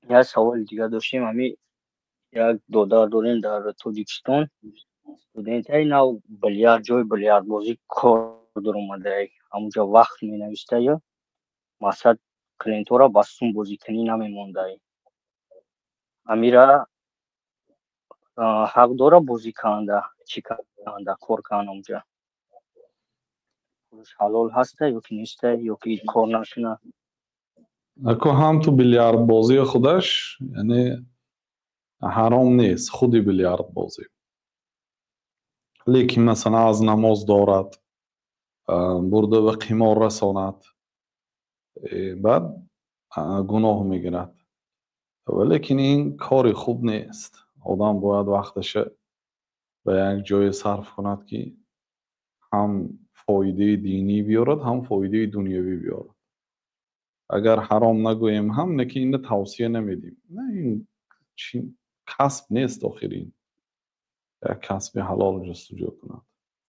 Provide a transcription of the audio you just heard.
Як саволи дигар доштем. Ҳами як додар дорем дар Тоҷикистон, студентаи нав, билярд, ҷои билярдбозӣ кор даромадай. Ҳамунҷо вақт менавистаю, мақсад, клиентҳоро ба сум бозикунӣ намемондай. Амира ҳақ дора бозӣ канда, чӣ канда, кор кунад онҷа? Ҳалол ҳаста ё ки неста, ё ки кор накунад? Ако, ҳам ту билярдбозии худаш, яъне, ҳаром нест худи билярдбозӣ, лекин, масалан, аз намоз дорад, бурда ба қимор расонад, баъд гуноҳ мегирад. Валекин ин кори хуб нест. Одам бояд вақташа ба як ҷое сарф кунад, ки ҳам фоидаи динӣ биёрад, ҳам фоидаи дунявӣ биёрад. Агар ҳаром нагӯем ҳам, лекин инро тавсия намедиҳем. На, ин касб нест. Охир, ин як касби ҳалол ҷустуҷӯ кунад.